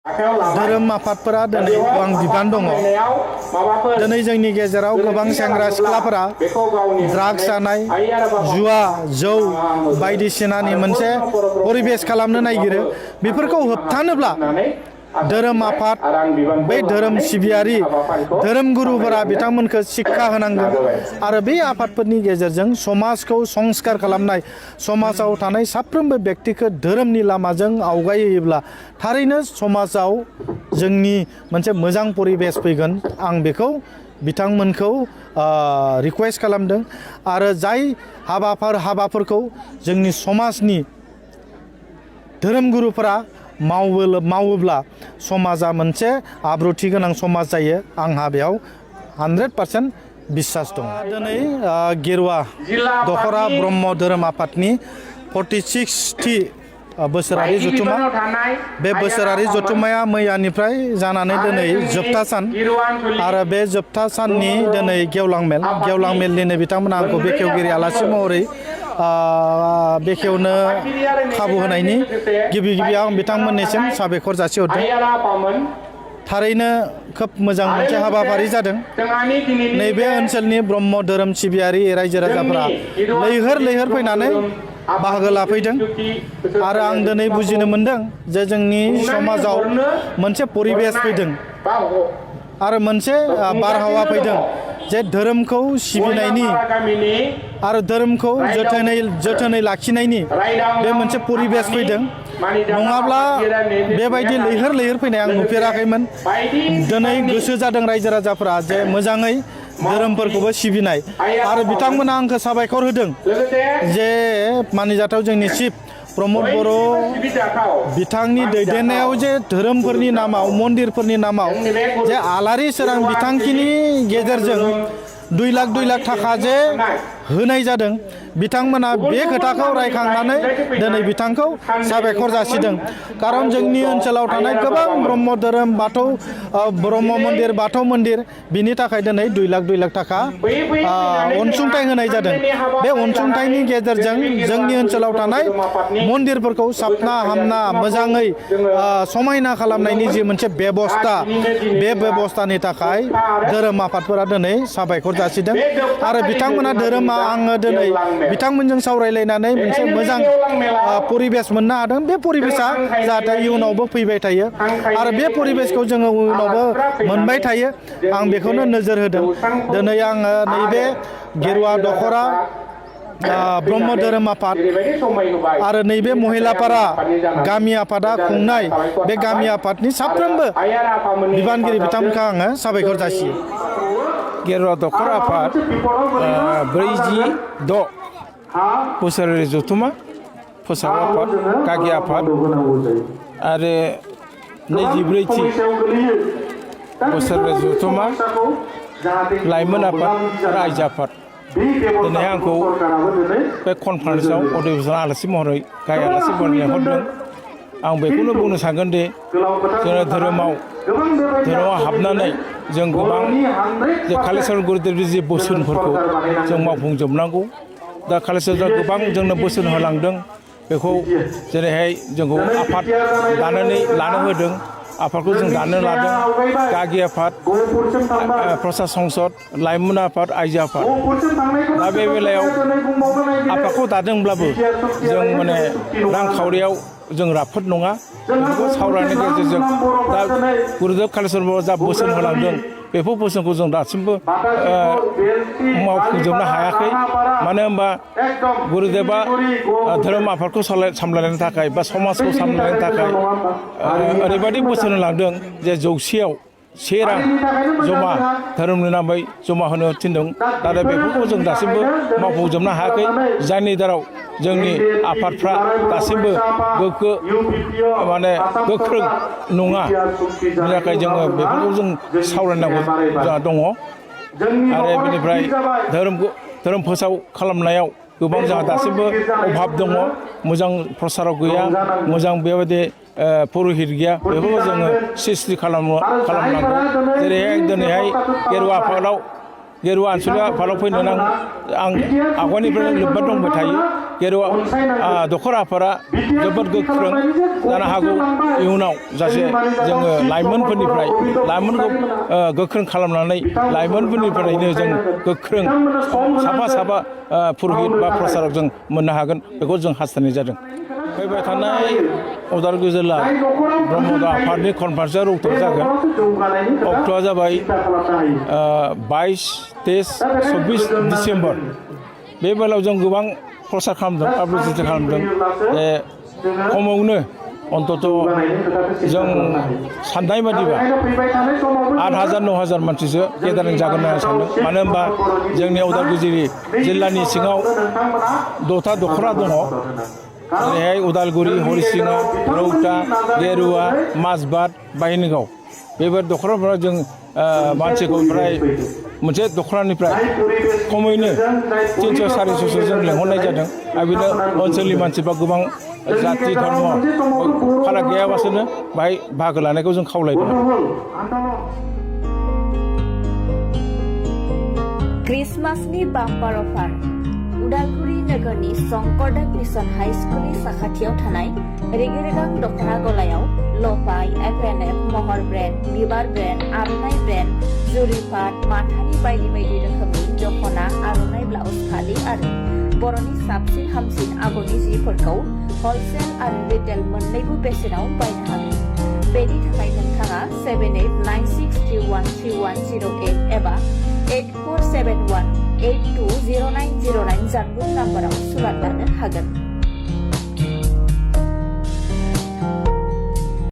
धोरोम आफादफोरा दिनै गोबां बिबान दङ। दिनै जोंनि गेजेराव गोबां सेंग्रा सिख्लाफोरा ड्राग्स जानाय, जुवा, जौ बायदिसिनानि मोनसे परिबेस खालामनो नागिरो। बेफोरखौ होबथानोब्ला धोरोम आफाद, बै धोरोम सिबियारि, धोरोम गुरुफोरा बिथांमोनखौ शिक्षा होनांगोन आरो बे आफादफोरनि गेजेरजों समाजखौ संस्कार खालामनाय, समाजाव थानाय साफ्रोमबो व्यक्तिखौ धोरोमनि लामाजों आवगायहोयोब्ला थारैनो समाजाव जोंनि मोनसे मोजां परिबेस फैगोन। आं बेखौ बिथांमोनखौ रिक्वेस्ट खालामदों आरो जाय हाबाफोरखौ जोंनि समाजनि धोरोम गुरुफोरा मावोब्ला समाजा मोनसे आब्रुथि गोनां समाज जायो। आंहा बेयाव 100% बिश्वास दं। दिनै गेरुवा दखरा ब्रह्म धोरोम आफादनि 46थि बोसोरारि जथुमा। बे बोसोरारि जथुमाया मैयानिफ्राय जानानै दिनै जोबथा सान आरो बे जोबथा साननि दिनै गेवलां मेल दिनै बिथांमोना आंखौ बेखेवगिरि आलासि महरै बेखेवनो खाबु होनायनि गिबि आं बिथांमोननिसिम साबायखर जासिहरदों। थारैनो खोब मोजां मोनसे हाबाफारि जादों। नैबे ओनसोलनि ब्रह्म धोरोम सिबियारि रायजो राजाफोरा लैहोर फैनानै बाहागो लाफैदों आरो आं दिनै बुजिनो मोनदों जे जोंनि समाजाव मोनसे परिबेस फैदों आरो मोनसे बारहावा फैदों जे धोरोमखौ सिबिनायनि आरो धोरोमखौ जोथोनै लाखिनायनि बे मोनसे परिबेस फैदों। नङाब्ला बेबायदि लैहोर फैनाय आं नुफेराखैमोन। दिनै गोसो जादों रायजो राजाफोरा जे मोजाङै धोरोमफोरखौबो सिबिनाय आरो बिथांमोना आंखौ साबायखर होदों जे मानिजाथाव जोंनि चिफ प्रमद बर' बिथांनि दैदेननायाव जे धोरोमफोरनि नामाव, मन्दिरफोरनि नामाव जे आलारि सोरां बिथांखिनि गेजेरजों 2 लाख थाखा जे होनाय जादों, बिथांमोना बे खोथाखौ रायखांनानै दिनै बिथांखौ साबायखर जासिदों। कारन जोंनि ओनसोलाव थानाय गोबां ब्रह्म धोरोम, ब्रह्म मन्दिर, बाथौ मन्दिर, बिनि थाखाय दिनै 2 लाख थाखा अनसुंथाइ होनाय जादों। बे अनसुंथाइनि गेजेरजों जोंनि ओनसोलाव थानाय मन्दिरफोरखौ साबना हामना मोजाङै समायना खालामनायनि जि मोनसे बेबस्था, बे बेबस्थानि थाखाय धोरोम आफादफोरा दिनै साबायखर जासिदों आरो बिथांमोना धोरोमा आङो दिनै बिथांमोनजों सावरायलायनानै मोनसे मोजां परिबेस मोननो हादों। बे परिबेसा जाहाथे इयुनावबो फैबाय थायो आरो बे परिबेसखौ जोङो उनावबो मोनबाय थायो, आं बेखौनो नोजोर होदों। दिनै आङो नैबे गेरुवा दखरा ब्रह्म धोरोम आफाद आरो नैबे महिलापारा गामि आफादा खुंनाय बे गामि आफादनि साफ्रोमबो बिबानगिरि बिथांमोनखौ आङो साबायखर जासियो। गेरुवा दखरा आफाद 46 बोसोरारि जथुमा फोसाब आफाद, गागि आफाद आरो 24थि बोसोरारि जथुमा लाइमोन आफाद आरो आइजो आफाद दिनै आंखौ बे कनफारेन्सआव अधिवेशन आलासि महरै गाहाय आलासि महरै लेंहरदों। आं बेखौनो बुंनो सानगोन दि जोङो धोरोमाव हाबनानै जों गोबां जे कालिचरन गुरुदेबनि जि बोसोनफोरखौ जों मावफुंजोबनांगौ। दा कालिचरना गोबां जोंनो बोसोन होलांदों, बेखौ जेरैहाय जोंखौ आफाद दानानै लानो होदों, आफादखौ जों दानो लादों। गागि आफाद, प्रसाद संसद, लाइमोन आफाद, आइजो आफाद। दा बे बेलायाव आफादखौ दादोंब्लाबो जों माने रांखावरियाव जों राफोद नङा। बेखौ सावरायनायनि गेजेरजों दा गुरुदेब कालिचरन बर'आ जा बोसोन होलांदों, बेफोर बोसोनखौ जों दासिमबो मावफुंजोबनो हायाखै। मानो होनबा गुरुदेबा धोरोम आफादखौ सामलायनो थाखाय बा समाजखौ सामलायनो थाखाय ओरैबायदि बोसोन होलांदों जे 100आव 1 रां जमा धोरोमनि नामै जमा होनो थिनदों। नाथाय बेफोरखौ जों दासिमबो मावफुंजोबनो हायाखै, जायनि दाराव जोंनि आफादफ्रा दासिमबो गोख्रों नङा। बेनि थाखाय जोङो बेफोरखौ जों सावरायनांगौ जोंहा दङ आरो बेनिफ्राय धोरोम फोसाव खालामनायाव गोबां जोंहा दासिमबो अभाब दङ। मोजां प्रसाराव गैया, मोजां बेबायदि पुर'हित गैया। बेफोरखौ जोङो सृष्टि खालामनांगौ। जेरैहाय दिनैहाय गेरुवा आनसलिक आफादाव फैनो आं आवगायनिफ्रायनो लोब्बा दंबाय थायो गेरुवा दखरा आफादा जोबोद गोख्रों जानो हागौ इयुनाव जासे जोङो लाइमोनफोरनिफ्राय लाइमोनखौ गोख्रों खालामनानै लाइमोनफोरनिफ्रायनो जों गोख्रों साफा पुरहित बा प्रसारक जों मोननो हागोन बेखौ जों हास्थायनाय जादों फैबाय थानाय उदालगुरि जिल्ला ब्रह्म आफादनि कनफारेन्सआ रौतायाव जागोन अक्ट'आ जाबाय 22, 23, 24 डिसेम्बर बे बेलायाव जों गोबां प्रसार खालामदों पाब्लिसिटि खालामदों खमावनो अन्तत' जों साननाय बादिबा 8,000 9,000 मानसिसो गेदारिं जागोन होननानै सानदों मानो होनबा जोंनि उदालगुरि जिल्लानि सिङाव 10टा दख'रा दङ जेरैहाय उदालगुरि हरिसिङा रौता गेरुवा माजबाद बाहिनिगाव बेफोर दख'राफोरा जों मानसिखौ फ्राय मोनसे दख'रानिफ्राय खमैनो 300 400 जों लेंहरनाय जादों आरो बेनो ओनसोलनि मानसिफ्रा गोबां जाथि धर्म फाराग गैयाबासोनो बाहाय बाहागो लानायखौ जों खावलायदों क्रिसमासनि बाम्पार अफार उदालगुरि नोगोरनि शंकरदेव मिशन हाई स्कुलनि साखाथियाव थानाय रेगे-रेगां दख'ना गलायाव लफाय एफ&एफ महर ब्रेन्ड बिबार ब्रेन्ड आर'नाइ ब्रेन्ड जुरिपाट माथानि बायदि बायदि रोखोमनि दख'ना आर'नाइ ब्लाउस फालि आरो बर'नि साबसिन हामसिन आगरनि जिफोरखौ हलसेल आरो रिटेल मोन्नैबो बेसेनाव बायनो हागोन बेनि थाखाय नोंथाङा 7896313108 एबा 8471820909 जानबुं नाम्बाराव सुलाद लानो हागोन